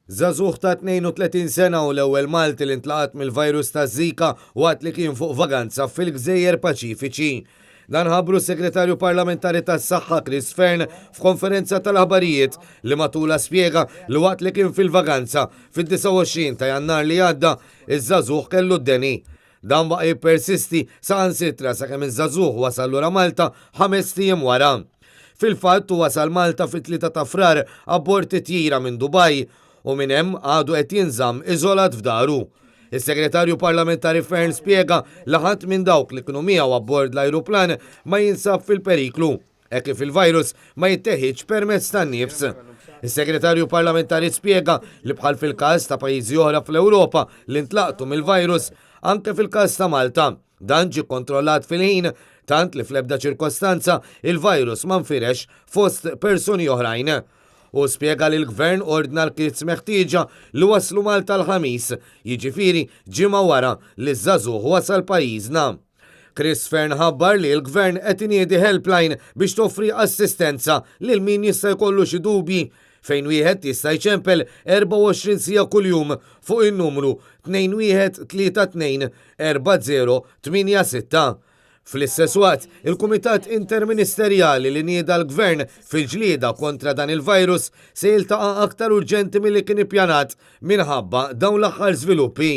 Żagħżugħ ta' 32 sena hu l-ewwel Malti li ntlaqat mill-virus taż-Zika waqt li kien fuq vaganza fil-Gżejjer Paċifiċi. Dan ħabbru s-Segretarju Parlamentari tas-Saħħa Chris Fearne f'konferenza tal-aħbarijiet li matulha spjega li waqt li kien fil-vaganza fid-29 ta' Jannar li għadda, iż-żagħżugħ kellu d-deni. Dan baqa' jippersisti saħansitra sakemm iż-żagħżugħ wasal lura Malta ħamest ijiem wara. Fil-fatt hu wasal Malta fit-3 ta' Frar abbord titjira minn Dubai u minn hemm għadu qed jinżamm iżolat f'daru. Is-Segretarju Parlamentari Fearne spjega li ħadd minn dawk li kienu miegħu abbord l-ajruplan ma jinsab fil-periklu. Hekk kif il-virus ma jitteħidx permezz tan-nifs. Is-Segretarju Parlamentari spjega li bħal fil-każ ta' pajjiżi oħra fl-Ewropa li ntlaqtu mill-virus, anke fil-każ ta' Malta, dan ġie kkontrollat fil-ħin tant li fl-ebda ċirkostanza il-virus ma nfirex fost persuni oħrajn. Hu spjega li l-Gvern ordna l-kits meħtieġa li waslu Malta l-Ħamis, jiġifieri ġimgħa wara li ż-żagħżugħ wasal pajjiżna. Chris Fearne ħabbar li l-Gvern qed iniedi helpline biex toffri assistenza lil min jista' jkollu xi dubji, fejn wieħed jista' jċempel 24 siegħa kuljum fuq in-numru 2132 4086. Fl-istess waqt, il-Kumitat Interministerjali li nieda l-Gvern fil-ġlieda kontra dan il-virus se jiltaqa' aktar urġenti milli kien ippjanat minħabba dawn l-aħħar żviluppi.